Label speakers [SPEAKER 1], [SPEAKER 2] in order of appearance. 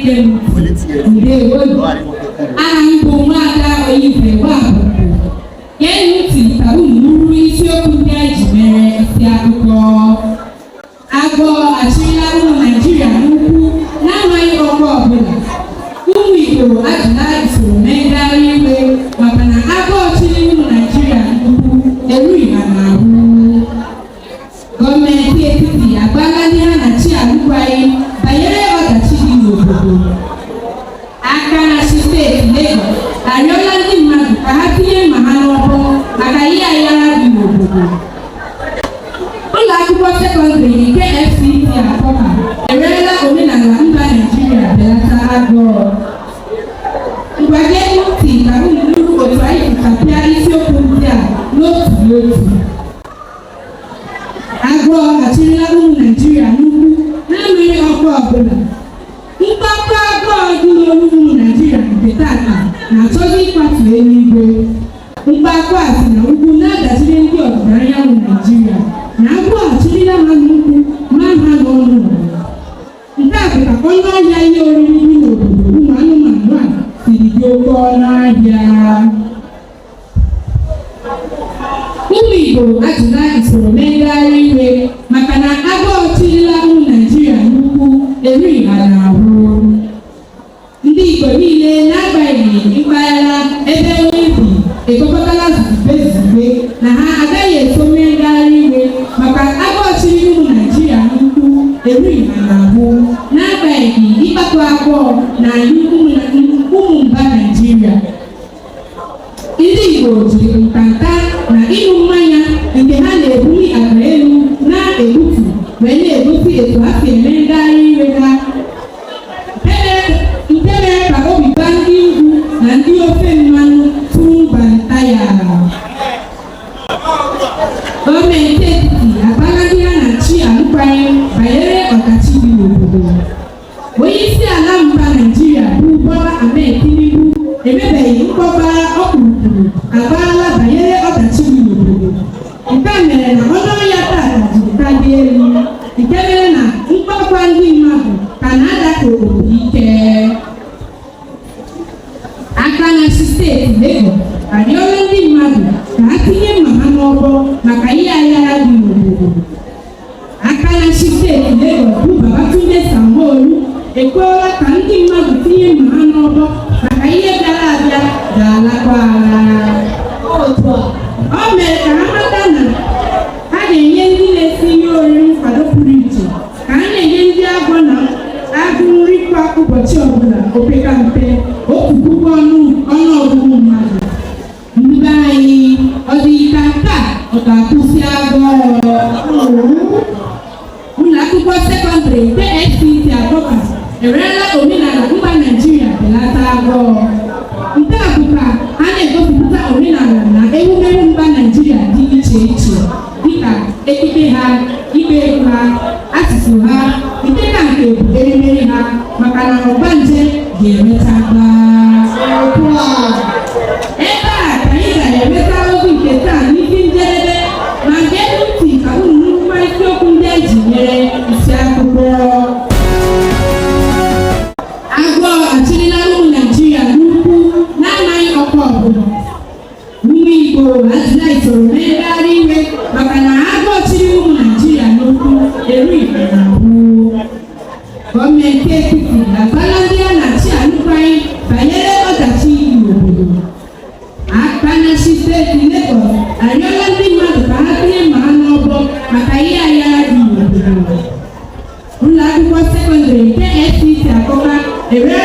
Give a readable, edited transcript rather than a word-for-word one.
[SPEAKER 1] na-ege m ntị, ndewo. Aha m bụ Nwaada Oyife Nwabụbụ. Geenụ ntị ka unu nụrụ isiokwu ndị anyị ji mere isi akụkọ. Agụụ achịla ụmụ Naijiria n'ukwu na-amaghị ọkwa ọbụla. Ụmụ Igbo ajụla usoro mee ngagharị iwe maka na agụụ chịrị ụmụ Naijiria n'ukwu erughị ha n'ahụ. Gọọmenti etiti agbaala ndị ha na-achị alụkwaghị banyere ọdachi dị n'obodo. Aka na-achị steeti Lagos arịọla ndị mmadụ ka ha tinye mma ha n'ọbọ maka ihe aghara dị n'obodo. Ụlọ akwụkwọ sekọndịrị nke FCT Akọka ewerela omenala mba Naịjirịa belata agụụ. Ngwa, gee ntị ka unu nụrụ otu anyị si tapịa isiokwu ndị a n'otu n'otu. Agụụ achịrịla ụmụ Naịjirịa n'ukwu na-amaghị ọkwa ọbụla. Mkpamkpa agụụ dị n'olu ụmụ Naịjirịa nke tata na-achọzi ịkwatu eluigwe. Mkpakọ a si na ugwu na-adachiri ndị ọdịda anyanwụ Naịjirịa na agụụ achịrịla ha n'ukwu ma ha n'ọnụ n'ala. Nke a bụ ka ọnụ ahịa ihe oriri dị n'obodo ụmụ anụmanụ a siri dị oke ọnụ ahịa. Ụmụ Igbo ajụla usoro mee ngagharị iwe maka na agụụ chịrịla ụmụ Naịjirịa n'ukwu erughị ha n'ahụ. Ndị Igbo niile, n'agbanyeghị mpaghara ebe onye bi, ekpekọtala zuzugbe zuzugbe na ha agaghị eso mee ngagharị iwe maka agụụ chịrị ụmụ Naịjirịa n'ukwu erughị ha n'ahụ, n'agbanyeghị ịkpatụ agụụ na ụmụ mba Naịjirịa. Ndị Igbo jiri ntanta na ịṅụ mmanya nke ha na-ebuli akpa elu na-egbutu wee na-egosi etu ha si eme ngagharị iwe ha, nke mere ka obi baa ndị ugwu na ndị ofe mmanụ tụmbantaya. Gọọmenti etiti agbaala ndị ha na-achị alụkwaghị banyere ọdachi dị n'obodo. Onye isi ala mba Naịjirịa bụ Bola Ahmed Tinubu emebeghị mkpọbara ọkpụrụkpụrụ agbaala banyere ọdachi dị n'obodo. Nke a mere na ọnụ ahịa tata jiri ka dị elu, nke mere na mkpakwa ndị mmadụ ka na-ada ka obodo ike. Aka na-achị steeti Lagos arịọla ndị mmadụ ka ha tinye mma ha n'ọbọ maka ihe aghara dị n'obodo. Aka na-achị steeti Lagos bụ Babatunde Sanwo-Olu ekwuola ka ndị mmadụ tinye mma ha n'ọbọ maka ihe bịara abịa ga-alakwa ala.
[SPEAKER 2] Otu a.
[SPEAKER 1] O mere ka ha mata na ha ga-enye ndị na-esi ihe oriri nkwado pụrụ iche, ka a na-enye ndị agwọ na agụ nri kwa ụbọchị ọbụla, opeka mpe 1,000 ọnụọgụgụ mmadụ. Ndị be anyị, ọ dị ka nke a ọ ga-akwụsị agụụ? Ụlọ akwụkwọ sekọndịrị nke FCT Akọka ewerela omenala mba Naịjirịa belata agụụ. Nke a bụ ka a na-egosipụta omenala na ewumewu mba Naịjirịa dị iche iche, dịka ekike ha, ịgba egwu ha, asụsụ ha, nke ka nke bụ erimeri ha, maka na ọgbanje ga-emecha gbaa.
[SPEAKER 2] Otu a.
[SPEAKER 1] Ebe a ka anyị ga-enweta ozi nke taa n'isi njedebe, ma gee ntị ka unu nụrụkwa isiokwu ndị anyị ji mere isi akụkọ. Agụụ achịrịla ụmụ Naijiria n'ukwu na-amaghị ọkwa ọbụla. Ụmụ Igbo ajụla isoro mee ngagharị iwe maka na agụụ chịrị ụmụ Naijiria n'ukwu erughị ha n'ahụ. Gọọmenti etiti agbaala ndị a na-achị alụkwaghị banyere ọdachi dị n'obodo. Aka na-achị steeti Lagos arịọla ndị mmadụ ka ha tinye mma ha n'ọbọ maka ihe aghara dị n'obodo. Ụlọ akwụkwọ sekọndịrị nke FCT Akọka ewerela